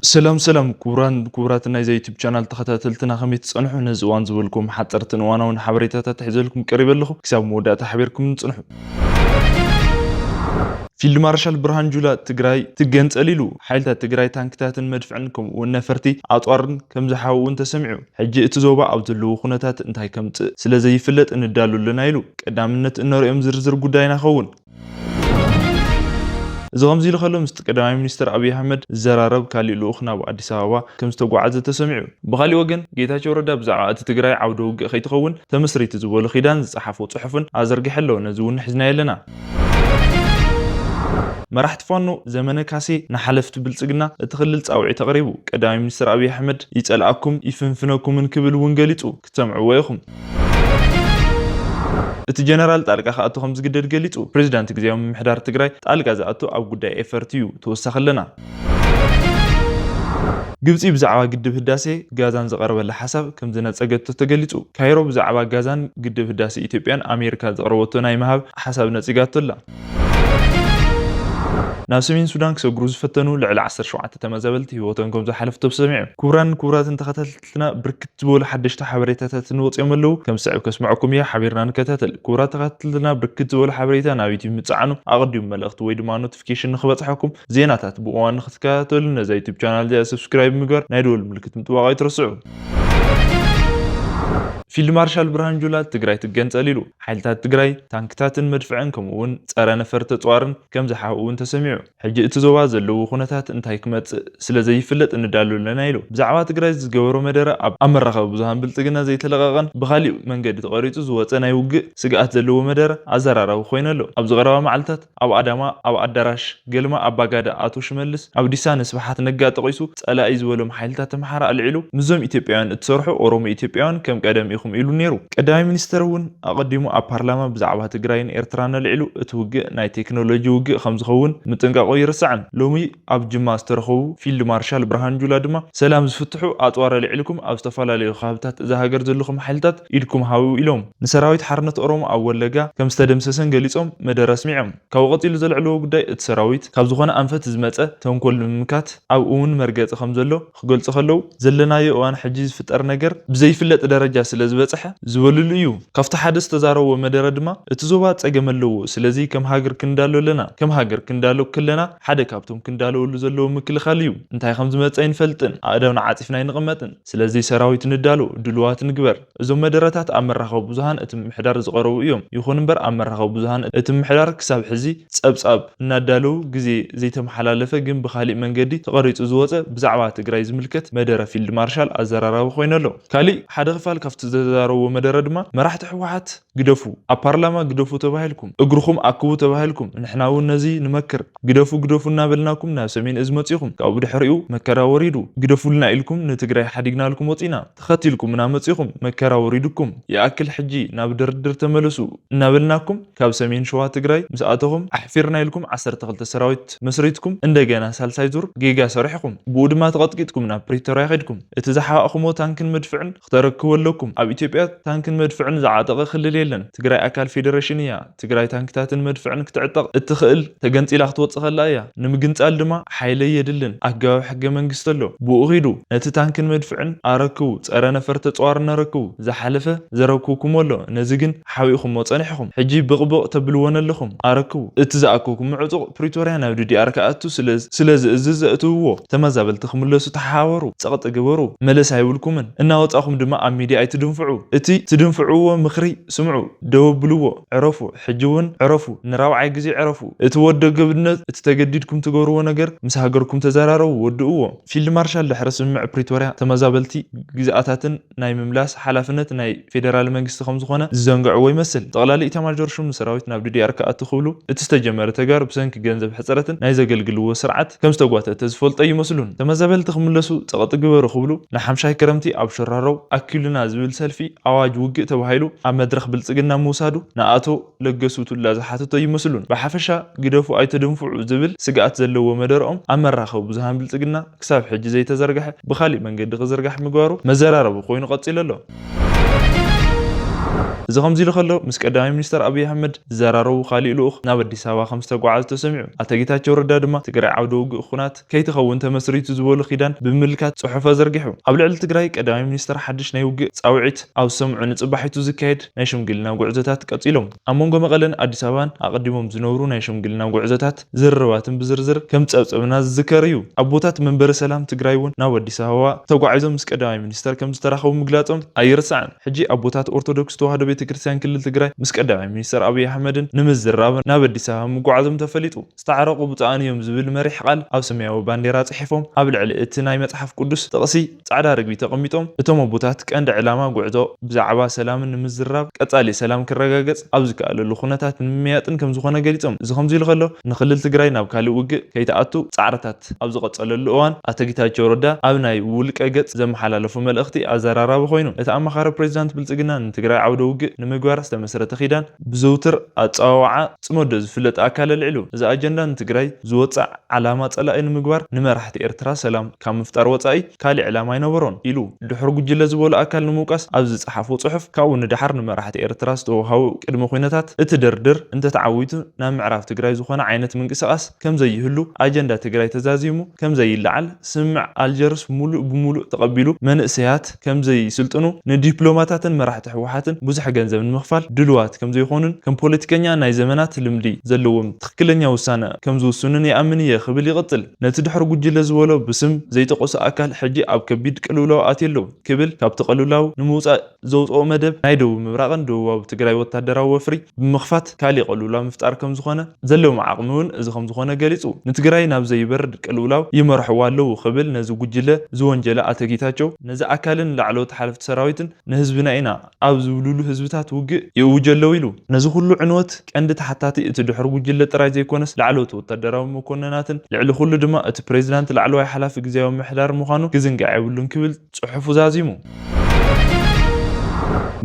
ሰላም ሰላም ክቡራን ክቡራት ናይዛ ዩቱብ ቻናል ተኸታተልትና፣ ከመይ ትጸንሑ? ነዚ እዋን ዝበልኩም ሓጸርትን እዋናውን ሓበሬታታት ሒዘልኩም ቀሪበ ኣለኹ። ክሳብ መወዳእታ ሓቢርኩም ንጽንሑ። ፊልድ ማርሻል ብርሃን ጁላ ትግራይ ትገንጸል ኢሉ። ሓይልታት ትግራይ ታንክታትን መድፍዕን ከምኡ እውን ነፈርቲ ኣጽዋርን ከም ዝሓብኡ እውን ተሰሚዑ። ሕጂ እቲ ዞባ ኣብ ዘለዎ ኩነታት እንታይ ከምጽእ ስለ ዘይፍለጥ እንዳሎ ኣለና ኢሉ። ቀዳምነት እነርእዮም ዝርዝር ጉዳይና ኸውን። እዚ ከምዚ ኢሉ ከሎ፣ ምስቲ ቀዳማይ ሚኒስትር ኣብይ ኣሕመድ ዝዘራረብ ካሊእ ልኡኽ ናብ ኣዲስ ኣበባ ከም ዝተጓዓዘ ተሰሚዑ። ብኻሊእ ወገን፣ ጌታቸው ረዳ ብዛዕባ እቲ ትግራይ ዓውደ ውግእ ከይትኸውን ተመስሪቱ ዝበሎ ኪዳን ዝጸሓፎ ጽሑፍን ኣዘርጊሐ ኣሎ። ነዚ እውን ሒዝናዮ ኣለና። መራሕቲ ፋኖ ዘመነ ካሴ ንሓለፍቲ ብልጽግና እቲ ክልል ጻውዒት ኣቕሪቡ። ቀዳማይ ሚኒስትር ኣብይ ኣሕመድ ይጸልኣኩም ይፍንፍነኩምን ክብል እውን ገሊጹ። ክትሰምዕዎ ኢኹም። እቲ ጀነራል ጣልቃ ክኣቱ ከም ዝግደድ ገሊጹ። ፕሬዚዳንት ግዜያዊ ምምሕዳር ትግራይ ጣልቃ ዝኣቱ ኣብ ጉዳይ ኤፈርት እዩ። ተወሳኺ ኣለና። ግብጺ ብዛዕባ ግድብ ህዳሴ ጋዛን ዝቐረበላ ሓሳብ ከም ዝነጸገቶ ተገሊጹ። ካይሮ ብዛዕባ ጋዛን ግድብ ህዳሴ ኢትዮጵያን ኣሜሪካ ዘቕረበቶ ናይ ምሃብ ሓሳብ ነጺጋቶ ኣላ። ናብ ሰሜን ሱዳን ክሰግሩ ዝፈተኑ ልዕሊ ዓሰርተ ሸውዓተ ተመዛበልቲ ህይወቶም ከም ዝሓለፈ ተሰሚዑ። ክቡራን ክቡራትን ተኸታተልትና፣ ብርክት ዝበሉ ሓደሽቲ ሓበሬታታት ንወፅኦም ኣለዉ። ከም ዝስዕብ ከስምዐኩም እየ፣ ሓቢርና ንከታተል። ክቡራት ተኸታተልትና፣ ብርክት ዝበሉ ሓበሬታ ናብ ዩቲዩብ ምፅዓኑ ኣቐዲሙ መልእኽቲ ወይ ድማ ኖቲፊኬሽን ንክበፅሐኩም፣ ዜናታት ብእዋኑ ንክትከታተሉ ነዛ ዩቲዩብ ቻናል እዚኣ ሰብስክራይብ ምግባር፣ ናይ ደወል ምልክት ምጥዋቕ ኣይትረስዑ። ፊልድ ማርሻል ብርሃን ጁላ ትግራይ ትገንጸል ኢሉ። ሓይልታት ትግራይ ታንክታትን መድፍዕን ከምኡ እውን ጸረ ነፈርቲ ኣጽዋርን ከም ዝሓብኡ እውን ተሰሚዑ። ሕጂ እቲ ዞባ ዘለዎ ኩነታት እንታይ ክመጽእ ስለ ዘይፍለጥ እንዳሎ ኣለና ኢሉ። ብዛዕባ ትግራይ ዝገበሮ መደረ ኣብ ኣብ መራኸቢ ብዙሃን ብልጽግና ዘይተለቐቐን ብኻሊእ መንገዲ ተቐሪጹ ዝወጸ ናይ ውግእ ስግኣት ዘለዎ መደረ ኣዘራራቢ ኮይኑ ኣሎ። ኣብዚ ቀረባ መዓልታት ኣብ ኣዳማ ኣብ ኣዳራሽ ገልማ ኣባጋዳ ኣቶ ሽመልስ ኣብዲሳ ንስብሓት ነጋ ጠቒሱ ጸላኢ ዝበሎም ሓይልታት ኣምሓራ ኣልዒሉ፣ ምስዞም ኢትዮጵያውያን እትሰርሑ ኦሮሞ ኢትዮጵያውያን ከም ቀደም ኢኹም ኢሉ ነይሩ። ቀዳማይ ሚኒስተር እውን ኣቐዲሙ ኣብ ፓርላማ ብዛዕባ ትግራይን ኤርትራን ኣልዒሉ፣ እቲ ውግእ ናይ ቴክኖሎጂ ውግእ ከም ዝኸውን ምጥንቃቑ ኣይርሳዕን። ሎሚ ኣብ ጅማ ዝተረኸቡ ፊልድ ማርሻል ብርሃኑ ጁላ ድማ፣ ሰላም ዝፍትሑ ኣጽዋር ኣልዒልኩም ኣብ ዝተፈላለዩ ከባብታት እዛ ሃገር ዘለኹም ሓይልታት ኢድኩም ሃቡ ኢሎም። ንሰራዊት ሓርነት ኦሮሞ ኣብ ወለጋ ከም ዝተደምሰሰን ገሊጾም መደረ ኣስሚዖም። ካብኡ ቀጺሉ ዘልዕልዎ ጉዳይ፣ እቲ ሰራዊት ካብ ዝኾነ ኣንፈት ዝመጸ ተንኮል ንምምካት ኣብ እሙን መርገጺ ከም ዘሎ ክገልጹ ከለዉ፣ ዘለናዮ እዋን ሕጂ ዝፍጠር ነገር ብዘይፍለጥ ደረጃ ስለ ዝበጽሐ ዝበልሉ እዩ። ካብቲ ሓደ ዝተዛረብዎ መደረ ድማ፣ እቲ ዞባ ጸገም ኣለዎ፣ ስለዚ ከም ሃገር ክንዳሎ ኣለና። ከም ሃገር ክንዳሎ ከለና፣ ሓደ ካብቶም ክንዳለወሉ ዘለዎ ምክልኻል እዩ። እንታይ ከም ዝመጽእ ኣይንፈልጥን፣ ኣእዳውና ዓጺፍና ኣይንቕመጥን። ስለዚ ሰራዊት ንዳሎ፣ ድሉዋት ንግበር። እዞም መደረታት ኣብ መራኸቢ ብዙሃን እቲ ምምሕዳር ዝቐረቡ እዮም። ይኹን እምበር፣ ኣብ መራኸቢ ብዙሃን እቲ ምምሕዳር ክሳብ ሕዚ ጸብጻብ እናዳለዉ ግዜ ዘይተመሓላለፈ፣ ግን ብኻሊእ መንገዲ ተቐሪጹ ዝወጸ ብዛዕባ ትግራይ ዝምልከት መደረ ፊልድ ማርሻል ኣዘራራቢ ኮይኑ ኣሎ። ካሊእ ሓደ ክፋል ካብቲ ዝተዛረብዎ መደረ ድማ፣ መራሕቲ ህወሓት ግደፉ፣ ኣብ ፓርላማ ግደፉ ተባሂልኩም፣ እግርኹም ኣክቡ ተባሂልኩም፣ ንሕና እውን ነዚ ንመክር። ግደፉ ግደፉ እናበልናኩም ናብ ሰሜን እዝ መጺኹም፣ ካብኡ ድሕሪኡ መከራ ወሪዱ። ግደፉልና ኢልኩም ንትግራይ ሓዲግናልኩም ወጺና፣ ተኸቲልኩምና መጺኹም፣ መከራ ወሪዱኩም። ይኣክል ሕጂ ናብ ድርድር ተመለሱ እናበልናኩም፣ ካብ ሰሜን ሸዋ ትግራይ ምስ ኣተኹም ኣሕፊርና ኢልኩም ዓሰርተ ክልተ ሰራዊት መስሪትኩም፣ እንደገና ሳልሳይ ዙር ጌጋ ሰሪሕኹም። ብኡ ድማ ተቐጥቂጥኩም ናብ ፕሪቶርያ ከድኩም። እቲ ዝሓባእኹሞ ታንክን መድፍዕን ክተረክቡ ኣለኩም። ኣብ ኢትዮጵያ ታንክን መድፍዕን ዝዓጠቐ ክልል የለን። ትግራይ ኣካል ፌዴሬሽን እያ። ትግራይ ታንክታትን መድፍዕን ክትዕጠቕ እትኽእል ተገንጺላ ክትወጽእ ከላ እያ። ንምግንጻል ድማ ሓይሊ የድልን። ኣህጋዊ ሕገ መንግስቲ ኣሎ። ብኡ ኺዱ ነቲ ታንክን መድፍዕን ኣረክቡ። ጸረ ነፈርቲ ኣጽዋር እናረክቡ። ዝሓለፈ ዘረክብኩሞ ኣሎ። ነዚ ግን ሓቢእኹሞ ጸኒሕኹም። ሕጂ ብቕብቕ ተብልወን ኣለኹም። ኣረክቡ። እቲ ዝኣከብኩሞ ዕጡቕ ፕሪቶርያ ናብ ዲዲኣር ክኣቱ ስለ፣ ስለ ዝእዝዝ ዘእትውዎ። ተመዛበልቲ ክምለሱ ተሓባበሩ። ጸቕጢ ግበሩ። መለስ ኣይብልኩምን። እናወጻኹም ድማ ኣብ ሚድያ ኣይትድንፍዑ። እቲ ትድንፍዕዎ ምኽሪ ስምዑ። ደው ኣብልዎ። ዕረፉ። ሕጂ እውን ዕረፉ። ንራብዓይ ግዜ ዕረፉ። እቲ ወዶ ገብነት፣ እቲ ተገዲድኩም ትገብርዎ ነገር ምስ ሃገርኩም ተዘራረቡ፣ ወድእዎ። ፊልድ ማርሻል ድሕሪ ስምምዕ ፕሪቶርያ ተመዛበልቲ ግዝኣታትን ናይ ምምላስ ሓላፍነት ናይ ፌደራል መንግስቲ ከም ዝኾነ ዝዘንግዕዎ ይመስል። ጠቕላሊ ኢታማዦር ሹም ንሰራዊት ናብ ዲዲኣር ክኣቱ ክብሉ እቲ ዝተጀመረ ተግባር ብሰንኪ ገንዘብ ሕጽረትን ናይ ዘገልግልዎ ስርዓት ከም ዝተጓተተ ዝፈልጦ ኣይመስሉን። ተመዛበልቲ ክምለሱ ጸቕጢ ግበሩ ክብሉ ንሓምሻይ ክረምቲ ኣብ ሸራሮ ኣኪሉና ዝብል ሰልፊ ኣዋጅ ውግእ ተባሂሉ ኣብ መድረኽ ብልጽግና ምውሳዱ ንኣቶ ለገሱ ቱላ ዝሓተቶ ኣይመስሉን። ብሓፈሻ ግደፉ ኣይተደንፍዑ ዝብል ስግኣት ዘለዎ መደረኦም ኣብ መራኸቢ ብዙሃን ብልጽግና ክሳብ ሕጂ ዘይተዘርግሐ ብኻሊእ መንገዲ ክዝርጋሕ ምግባሩ መዘራረቢ ኮይኑ ቀጺሉ ኣሎ። እዚ ከምዚ ኢሉ ከሎ፣ ምስ ቀዳማይ ሚኒስተር ኣብይ ኣሕመድ ዝዘራረቡ ካሊእ ልኡኽ ናብ ኣዲስ ኣበባ ከም ዝተጓዓዙ ተሰሚዑ። ኣቶ ጌታቸው ረዳ ድማ ትግራይ ዓውደ ውግእ ኩናት ከይትኸውን ተመስሪቱ ዝበሉ ኪዳን ብምምልካት ጽሑፈ ዘርጊሑ። ኣብ ልዕሊ ትግራይ ቀዳማይ ሚኒስተር ሓድሽ ናይ ውግእ ጻውዒት ኣብ ዝሰምዑ ንጽባሒቱ ዝካየድ ናይ ሽምግልና ጉዕዞታት ቀጺሎም። ኣብ መንጎ መቐለን ኣዲስ ኣበባን ኣቐዲሞም ዝነብሩ ናይ ሽምግልና ጉዕዞታት ዝርርባትን ብዝርዝር ከም ጸብጸብና ዝዝከር እዩ። ኣቦታት መንበሪ ሰላም ትግራይ እውን ናብ ኣዲስ ኣበባ ተጓዒዞም ምስ ቀዳማይ ሚኒስተር ከም ዝተራኸቡ ምግላጾም ኣይርሳዕን። ሕጂ ኣቦታት ኦርቶዶክስ ተዋህዶ ቤተ ክርስቲያን ክልል ትግራይ ምስ ቀዳማይ ሚኒስተር ኣብይ ኣሕመድን ንምዝራብ ናብ ኣዲስ ኣበባ ምጓዓዞም ተፈሊጡ። ዝተዓረቑ ብፁዓን እዮም ዝብል መሪሕ ቃል ኣብ ሰማያዊ ባንዴራ ጽሒፎም ኣብ ልዕሊ እቲ ናይ መጽሓፍ ቅዱስ ጥቕሲ ጻዕዳ ርግቢት ኣቐሚጦም። እቶም ኣቦታት ቀንዲ ዕላማ ጉዕዞ ብዛዕባ ሰላምን ንምዝራብ ቀጻሊ ሰላም ክረጋገጽ ኣብ ዝከኣለሉ ኩነታት ንምምያጥን ከም ዝኾነ ገሊጾም። እዚ ከምዚ ኢሉ ከሎ፣ ንክልል ትግራይ ናብ ካልእ ውግእ ከይትኣቱ ጻዕርታት ኣብ ዝቐጸለሉ እዋን፣ ኣቶ ጌታቸው ረዳ ኣብ ናይ ውልቀ ገጽ ዘመሓላለፎ መልእኽቲ ኣዘራራቢ ኮይኑ። እቲ ኣማኻሪ ፕሬዚዳንት ብልጽግና ንትግራይ ዓውደ ውግእ ንምግባር ዝተመስረተ ኪዳን ብዘውትር ኣጸዋውዓ ጽመዶ ዝፍለጥ ኣካል ኣልዒሉ። እዚ ኣጀንዳ ንትግራይ ዝወጽዕ ዓላማ ጸላኢ ንምግባር ንመራሕቲ ኤርትራ ሰላም ካብ ምፍጣር ወጻኢ ካልእ ዕላማ ኣይነበሮን ኢሉ። ድሕሪ ጉጅለ ዝበሉ ኣካል ንምውቃስ ኣብ ዝጸሓፎ ጽሑፍ፣ ካብኡ ንደሓር ንመራሕቲ ኤርትራ ዝተወሃቡ ቅድመ ኩነታት እቲ ድርድር እንተተዓዊቱ ናብ ምዕራብ ትግራይ ዝኾነ ዓይነት ምንቅስቓስ ከም ዘይህሉ፣ ኣጀንዳ ትግራይ ተዛዚሙ ከም ዘይለዓል፣ ስምምዕ ኣልጀርስ ሙሉእ ብሙሉእ ተቐቢሉ መንእሰያት ከም ዘይስልጥኑ፣ ንዲፕሎማታትን መራሕቲ ህወሓትን ብዙሕ ገንዘብ ንምኽፋል ድሉዋት ከም ዘይኾኑን ከም ፖለቲከኛ ናይ ዘመናት ልምዲ ዘለዎም ትኽክለኛ ውሳነ ከም ዝውስኑን ይኣምን እየ ክብል ይቕጽል። ነቲ ድሕሪ ጉጅለ ዝበሎ ብስም ዘይጠቐሶ ኣካል ሕጂ ኣብ ከቢድ ቅልውላው ኣትዩ ኣሎ ክብል ካብቲ ቅልውላው ንምውጻእ ዘውጽኦ መደብ ናይ ደቡብ ምብራቕን ደቡባዊ ትግራይ ወታደራዊ ወፍሪ ብምኽፋት ካሊእ ቅልውላው ምፍጣር ከም ዝኾነ ዘለዎም ዓቕሚ እውን እዚ ከም ዝኾነ ገሊጹ። ንትግራይ ናብ ዘይበርድ ቅልውላው ይመርሕዋ ኣለዉ ክብል ነዚ ጉጅለ ዝወንጀለ ኣቶ ጌታቸው፣ ነዚ ኣካልን ላዕለዎት ሓለፍቲ ሰራዊትን ንህዝብና ኢና ኣብ ዝብሉሉ ህዝብታት ውግእ ይእውጁ ኣለዉ ኢሉ። ነዚ ኩሉ ዕንወት ቀንዲ ተሓታቲ እቲ ድሕሪ ጉጅለ ጥራይ ዘይኮነስ ላዕለዎት ወታደራዊ መኮንናትን ልዕሊ ኩሉ ድማ እቲ ፕሬዚዳንት ላዕለዋይ ሓላፊ ግዝያዊ ምምሕዳር ምዃኑ ክዝንጋዕ የብሉን ክብል ጽሑፉ ዛዚሙ።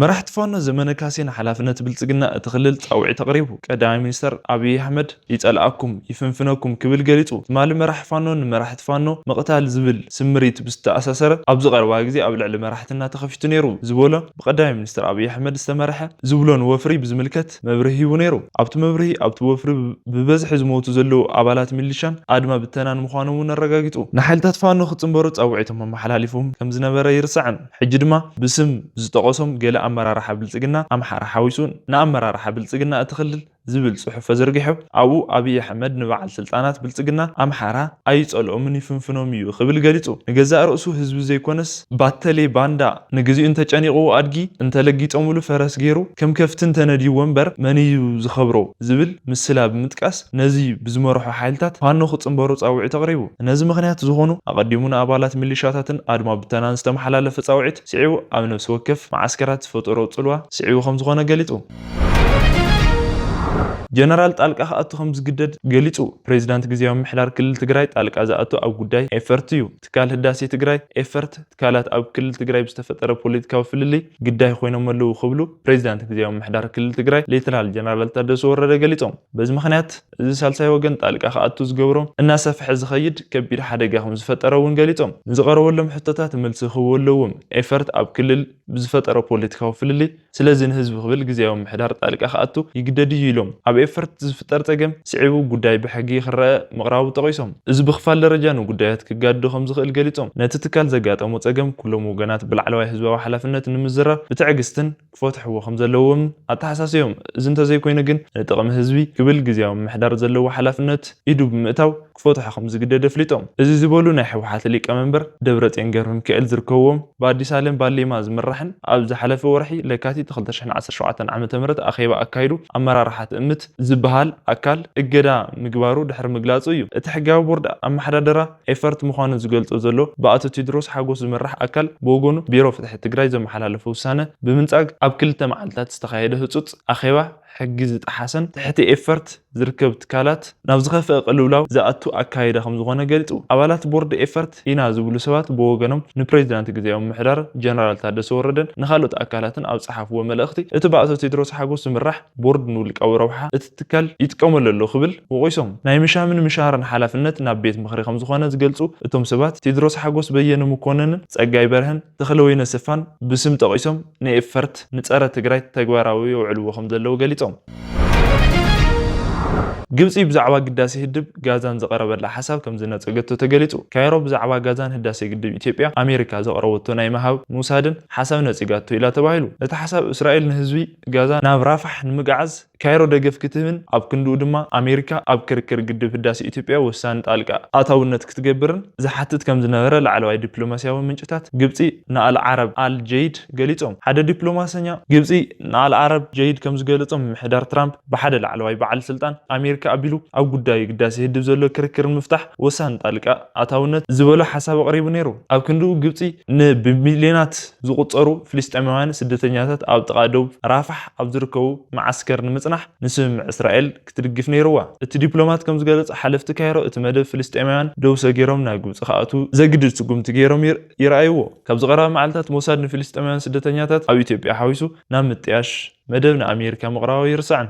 መራሕቲ ፋኖ ዘመነ ካሴ ንሓላፍነት ብልጽግና እቲ ክልል ጻውዒት ኣቕሪቡ። ቀዳማይ ሚኒስተር ኣብይ ኣሕመድ ይጸልኣኩም፣ ይፍንፍነኩም ክብል ገሊጹ። ትማሊ መራሒ ፋኖ ንመራሕቲ ፋኖ ምቕታል ዝብል ስምሪት ብዝተኣሳሰረ ኣብዚ ቀረባ ግዜ ኣብ ልዕሊ መራሕትና ተኸፊቱ ነይሩ ዝበሎ ብቀዳማይ ሚኒስተር ኣብይ ኣሕመድ ዝተመርሐ ዝብሎን ወፍሪ ብዝምልከት መብርሂ ሂቡ ነይሩ። ኣብቲ መብርሂ ኣብቲ ወፍሪ ብበዝሒ ዝሞቱ ዘለዉ ኣባላት ሚሊሻን ኣድማ ብተናን ምዃኖም እውን ኣረጋጊጹ። ንሓይልታት ፋኖ ክጽንበሩ ጻውዒቶም ኣመሓላሊፎም ከም ዝነበረ ይርሳዕን። ሕጂ ድማ ብስም ዝጠቐሶም ገለ ኣመራርሓ ብልጽግና ኣምሓራ ሓዊሱ ንኣመራርሓ ብልጽግና እቲ ክልል ዝብል ጽሑፍ ተዘርጊሑ፣ ኣብኡ ኣብይ ኣሕመድ ንበዓል ስልጣናት ብልጽግና ኣምሓራ ኣይጸልኦምን ይፍንፍኖም እዩ ክብል ገሊጹ። ንገዛእ ርእሱ ህዝቢ ዘይኮነስ ባተሌ ባንዳ ንግዚኡ እንተጨኒቕዎ ኣድጊ እንተለጊጾምሉ ፈረስ ገይሩ ከም ከፍቲ እንተነድይዎ እምበር መን እዩ ዝኸብሮ ዝብል ምስላ ብምጥቃስ ነዚ ብዝመርሖ ሓይልታት ፋኖ ክጽንበሩ ጻውዒት ኣቕሪቡ። ነዚ ምኽንያት ዝኾኑ ኣቐዲሙ ንኣባላት ሚሊሻታትን ኣድማ ብተናን ዝተመሓላለፈ ጻውዒት ስዒቡ ኣብ ነፍሲ ወከፍ መዓስከራት ዝፈጠሮ ጽልዋ ስዒቡ ከም ዝኾነ ገሊጹ። ጀነራል ጣልቃ ክኣቱ ከም ዝግደድ ገሊጹ። ፕሬዚዳንት ግዝያዊ ምምሕዳር ክልል ትግራይ ጣልቃ ዝኣቱ ኣብ ጉዳይ ኤፈርት እዩ። ትካል ህዳሴ ትግራይ ኤፈርት ትካላት ኣብ ክልል ትግራይ ብዝተፈጠረ ፖለቲካዊ ፍልልይ ግዳይ ኮይኖም ኣለዉ ክብሉ ፕሬዚዳንት ግዝያዊ ምምሕዳር ክልል ትግራይ ሌተናል ጀነራል ታደሰ ወረደ ገሊጾም። በዚ ምኽንያት እዚ ሳልሳይ ወገን ጣልቃ ክኣቱ ዝገብሮ እናሰፍሐ ዝኸይድ ከቢድ ሓደጋ ከም ዝፈጠረ እውን ገሊጾም። ንዝቐረበሎም ሕቶታት መልሲ ክህቡ ኣለዎም። ኤፈርት ኣብ ክልል ብዝፈጠረ ፖለቲካዊ ፍልልይ ስለዚ ንህዝቢ ክብል ግዝያዊ ምምሕዳር ጣልቃ ክኣቱ ይግደድ እዩ ኢሎም። ኣብ ኤፈርት ዝፍጠር ጸገም ስዒቡ ጉዳይ ብሕጊ ክረአ ምቕራቡ ጠቒሶም። እዚ ብኽፋል ደረጃ ንጉዳያት ክጋድዶ ከም ዝኽእል ገሊጾም። ነቲ ትካል ዘጋጠሞ ጸገም ኩሎም ወገናት ብላዕለዋይ ህዝባዊ ሓላፍነት ንምዝራብ ብትዕግስትን ክፈትሕዎ ከም ዘለዎም ኣተሓሳሲቦም። እዚ እንተዘይኮይኑ ግን ንጥቕሚ ህዝቢ ክብል ግዝያዊ ምምሕዳር ዘለዎ ሓላፍነት ኢዱ ብምእታው ክፈትሖ ከም ዝግደድ ኣፍሊጦም። እዚ ዝበሉ ናይ ህወሓት ሊቀመንበር ደብረጽዮን ገብረሚካኤል ዝርከብዎም ብኣዲስ ኣለም ባሌማ ዝምራሕን ኣብ ዝሓለፈ ወርሒ ለካቲት ክልተ ሽሕን ዓሰርተ ሸውዓተን ዓመተ ምህረት ኣኼባ ኣካይዱ ኣመራርሓ ትእምት ዝበሃል ኣካል እገዳ ምግባሩ ድሕሪ ምግላጹ እዩ። እቲ ሕጋዊ ቦርድ ኣመሓዳድራ ኤፈርት ምዃኑ ዝገልጾ ዘሎ ብኣቶ ቴድሮስ ሓጎስ ዝምራሕ ኣካል ብወገኑ ቢሮ ፍትሒ ትግራይ ዘመሓላለፎ ውሳነ ብምንጻግ ኣብ ክልተ መዓልታት ዝተኻየደ ህጹጽ ኣኼባ ሕጊ ዝጠሓሰን ትሕቲ ኤፈርት ዝርከብ ትካላት ናብ ዝኸፍአ ቅልውላው ዝኣቱ ኣካይዳ ከም ዝኾነ ገሊጹ። ኣባላት ቦርድ ኤፈርት ኢና ዝብሉ ሰባት ብወገኖም ንፕሬዚዳንት ግዜያዊ ምምሕዳር ጀነራል ታደሰ ወረደን ንኻልኦት ኣካላትን ኣብ ጸሓፍዎ መልእኽቲ፣ እቲ ብኣቶ ቴድሮስ ሓጎስ ዝምራሕ ቦርድ ንውልቃዊ ረብሓ እቲ ትካል ይጥቀመሉ ኣሎ ክብል ወቒሶም። ናይ ምሻምን ምሻርን ሓላፍነት ናብ ቤት ምኽሪ ከም ዝኾነ ዝገልጹ እቶም ሰባት፣ ቴድሮስ ሓጎስ፣ በየነ መኮነንን ጸጋይ በርሀን ተኽለወይነ ሰፋን ብስም ጠቒሶም ንኤፈርት ንጸረ ትግራይ ተግባራዊ የውዕልዎ ከም ዘለዉ ገሊጾም። ግብጺ ብዛዕባ ግዳሴ ህድብ ጋዛን ዘቐረበላ ሓሳብ ከም ዝነጸገቶ ተገሊጹ። ካይሮ ብዛዕባ ጋዛን ህዳሴ ግድብ ኢትዮጵያ ኣሜሪካ ዘቕረበቶ ናይ ምሃብ ምውሳድን ሓሳብ ነጺጋቶ ኢላ ተባሂሉ። እቲ ሓሳብ እስራኤል ንህዝቢ ጋዛ ናብ ራፋሕ ንምግዓዝ ካይሮ ደገፍ ክትህብን ኣብ ክንድኡ ድማ ኣሜሪካ ኣብ ክርክር ግድብ ህዳሴ ኢትዮጵያ ወሳኒ ጣልቃ ኣታውነት ክትገብርን ዝሓትት ከም ዝነበረ ላዕለዋይ ዲፕሎማስያዊ ምንጭታት ግብጺ ንኣል ዓረብ ኣል ጀይድ ገሊጾም። ሓደ ዲፕሎማሰኛ ግብጺ ንኣል ዓረብ ጀይድ ከም ዝገለጾ፣ ምምሕዳር ትራምፕ ብሓደ ላዕለዋይ በዓል ስልጣን ኣሜሪካ ኣቢሉ ኣብ ጉዳይ ግዳሴ ህድብ ዘሎ ክርክር ንምፍታሕ ወሳኒ ጣልቃ ኣታውነት ዝበሎ ሓሳብ ኣቕሪቡ ነይሩ። ኣብ ክንድኡ ግብጺ ንብሚልዮናት ዝቑጸሩ ፍልስጤማውያን ስደተኛታት ኣብ ጥቓ ደቡብ ራፋሕ ኣብ ዝርከቡ መዓስከር ንምጽናሕ ንስምምዕ እስራኤል ክትድግፍ ነይርዋ። እቲ ዲፕሎማት ከም ዝገለጸ፣ ሓለፍቲ ካይሮ እቲ መደብ ፍልስጤማውያን ደው ሰጊሮም ናብ ግብጺ ክኣትዉ ዘግድድ ስጉምቲ ገይሮም ይር-፣ ይረኣይዎ። ካብዚ ቀረባ መዓልታት ሞሳድ ንፍልስጤማውያን ስደተኛታት ኣብ ኢትዮጵያ ሓዊሱ ናብ ምጥያሽ መደብ ንኣሜሪካ ምቕራቡ ይርስዕን።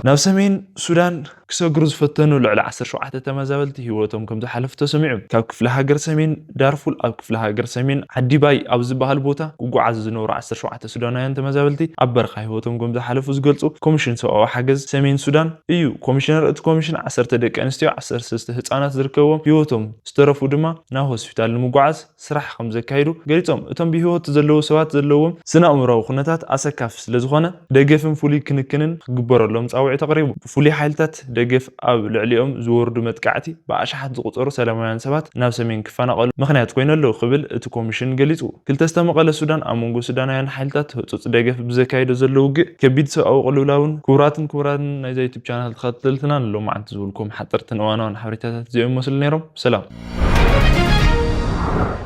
ናብ ሰሜን ሱዳን ክሰግሩ ዝፈተኑ ልዕሊ ዓሰርተ ሸውዓተ ተመዛበልቲ ህይወቶም ከም ዝሓለፉ ተሰሚዑ። ካብ ክፍለ ሃገር ሰሜን ዳርፉል ኣብ ክፍለ ሃገር ሰሜን ዓዲባይ ኣብ ዝበሃል ቦታ ክጓዓዙ ዝነበሩ ዓሰርተ ሸውዓተ ሱዳናውያን ተመዛበልቲ ኣብ በረኻ ህይወቶም ከም ዝሓለፉ ዝገልጹ ኮሚሽን ሰብኣዊ ሓገዝ ሰሜን ሱዳን እዩ። ኮሚሽነር እቲ ኮሚሽን ዓሰርተ ደቂ ኣንስትዮ፣ ዓሰርተ ሰለስተ ህጻናት ዝርከብዎም ህይወቶም ዝተረፉ ድማ ናብ ሆስፒታል ንምጓዓዝ ስራሕ ከም ዘካይዱ ገሊጾም። እቶም ብህይወት ዘለዉ ሰባት ዘለዎም ስነ ኣእምሮዊ ኩነታት ኣሰካፊ ስለ ዝኾነ ደገፍን ፍሉይ ክንክንን ክግበረሎም ጻውዒት ኣቕሪቡ። ብፍሉይ ሓይልታት ደገፍ ኣብ ልዕሊኦም ዝወርዱ መጥቃዕቲ ብኣሽሓት ዝቑጸሩ ሰላማውያን ሰባት ናብ ሰሜን ክፈናቐሉ ምኽንያት ኮይኑ ኣለዉ ክብል እቲ ኮሚሽን ገሊጹ። ክልተ ዝተመቐለ ሱዳን ኣብ መንጎ ሱዳናውያን ሓይልታት ህጹጽ ደገፍ ብዘካይዶ ዘሎ ውግእ ከቢድ ሰብኣዊ ቅልውላውን ክቡራትን ክቡራትን ናይዛ ዩቱብ ቻናል ተኸተልትና ንሎማዓንቲ ዝብልኩም ሓጠርትን እዋናውን ሓበሬታታት እዚኦም ይመስሉ ነይሮም። ሰላም።